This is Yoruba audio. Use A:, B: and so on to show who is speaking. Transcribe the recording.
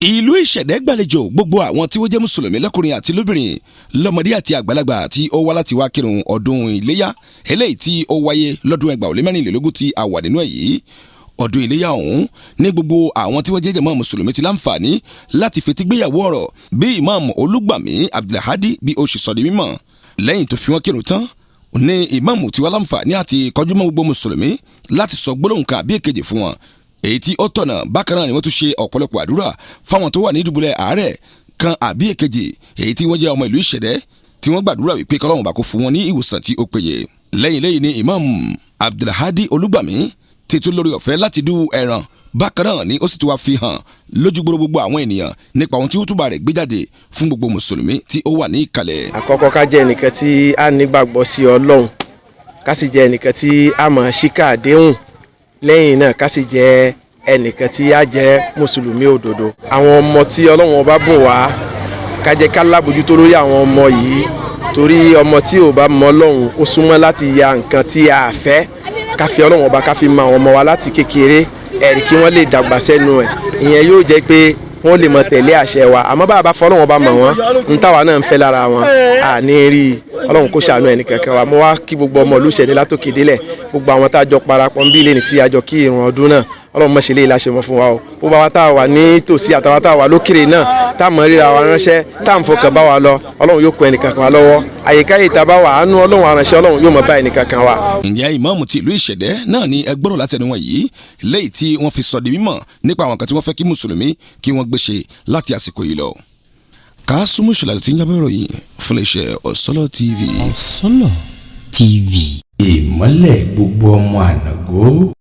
A: Ìlú Ìṣẹ̀dẹ́ gbàlejò gbogbo àwọn tí wọ́n jẹ́ mùsùlùmí lọ́kùnrin àti lóbìnrin, lọ́mọdé àti àgbàlagbà tí ó wá láti wá kírun ọdún iléyá eléyìí tí ó wáyé lọ́dún 2024 tí a wà nínú ẹ̀ yìí. Ọdún iléyá ọ̀hún ní gbogbo àwọn tí wọ́n jẹ́ jàmá mùsùlùmí ti láǹfààní láti fetígbéyàwó ọ̀rọ̀ bí Imam Olúgbàmí Abdulhadi bí ó ṣe sọ di mímọ̀. Lẹ́yìn tó fi wọ́n kírun tán ní ìmáàmù tí wọ́n láǹfààní àti kọjú mọ́ gbogbo mùsùlùmí láti sọ gbólóhùn kan àbí èkejì fún wọn èyí tí ó tọ̀nà. Bákan náà ni wọ́n tún ṣe ọ̀pọ̀lọpọ̀ àdúrà fáwọn tó wà ní ìdùbúlẹ̀ àárẹ̀ kan àbí èkejì èyí tí wọ́n jẹ́ ọmọ ìlú Ìṣẹ̀dẹ́, tí wọ́n gbàdúrà wípé kọ́lọ́run bá kó fún wọn ní ìwòsàn tí ó péye. Lẹ́yìn lẹ́yìn ni Imam Abdulhadi Olúgbàmí ti tún lórí ọ̀fẹ́ láti du ẹran. Bákan náà ni ó sì tún wá fi hàn lójú gbogbo àwọn ènìyàn nípa ohun tí ó túbà rẹ̀ gbé jáde fún gbogbo mùsùlùmí tí ó wà ní ìkàlẹ̀.
B: Àkọ́kọ́, ká jẹ́ ẹnìkan tí a nígbàgbọ́ sí Ọlọ́run, ká sì jẹ́ ẹnìkan tí a mọ̀ ṣíkà àdéhùn. Lẹ́yìn náà, ká sì jẹ́ ẹnìkan tí a jẹ́ mùsùlùmí òdodo. Àwọn ọmọ tí Ọlọ́run ọba bùn wá, ká jẹ́ ká lábòjútó lórí àwọn ọmọ yìí, torí ọmọ tí ò bá mọ Ọlọ́run, ó súnmọ́ láti ya nǹkan tí a fẹ́. Ká fi Ọlọ́run ọba, ká fi mọ àwọn ọmọ wa láti kékeré, ẹ̀rí kí wọ́n lè dàgbà sẹ́nu ẹ̀. Ìyẹn yóò jẹ́ pé wọ́n lè mọ tẹ̀lé àṣẹ wa. Àmọ́ bá a bá fọlọ́run ọba mọ̀ wọ́n, ń táwa náà ń fẹ́ lára wọn àní rí i. Ọlọ́run kó ṣàánú ẹnì kankan wa. Mo wá kí gbogbo ọmọ olùṣẹ́ ní látòkè délẹ̀, gbogbo àwọn tá a jọ parapọ̀ ń bí lẹ́ni tí a jọ kí ìrun ọdún náà. Ọlọ́run mọ̀ ṣe lè láṣẹ mọ́ fún wa o. Bó bá wa tá a wà ní tòsí àtàwọn tá a wà lókèrè náà, tá a mọ̀ ríra wa ránṣẹ́, tá à ń fọkàn bá wa lọ, Ọlọ́run yóò kó ẹnì kankan wa lọ́wọ́. Àyíká yìí tá a bá wà, àánú Ọlọ́run, aránṣẹ́ Ọlọ́run yóò mọ̀ bá ẹnì kankan wa.
A: Ǹjẹ́ ìmáàmù ti ìlú Ìṣẹ̀dẹ́ náà ni ẹgbọ́rọ̀ látẹnu wọn yìí, léyìí tí wọ́n fi sọ di mímọ̀ nípa àwọn kan tí wọ́n fẹ́ kí mùsùlùmí kí wọ́n gbéṣe láti àsìkò yìí lọ. Kásùmù Ṣọlá tí ń jábọ̀ ìròyìn fún iléeṣẹ́ Ọ̀sọ́lọ̀ TV.
C: Ọ̀sọ́lọ̀ TV.
D: Ìmọ́lẹ̀ gbogbo ọmọ ànàgó.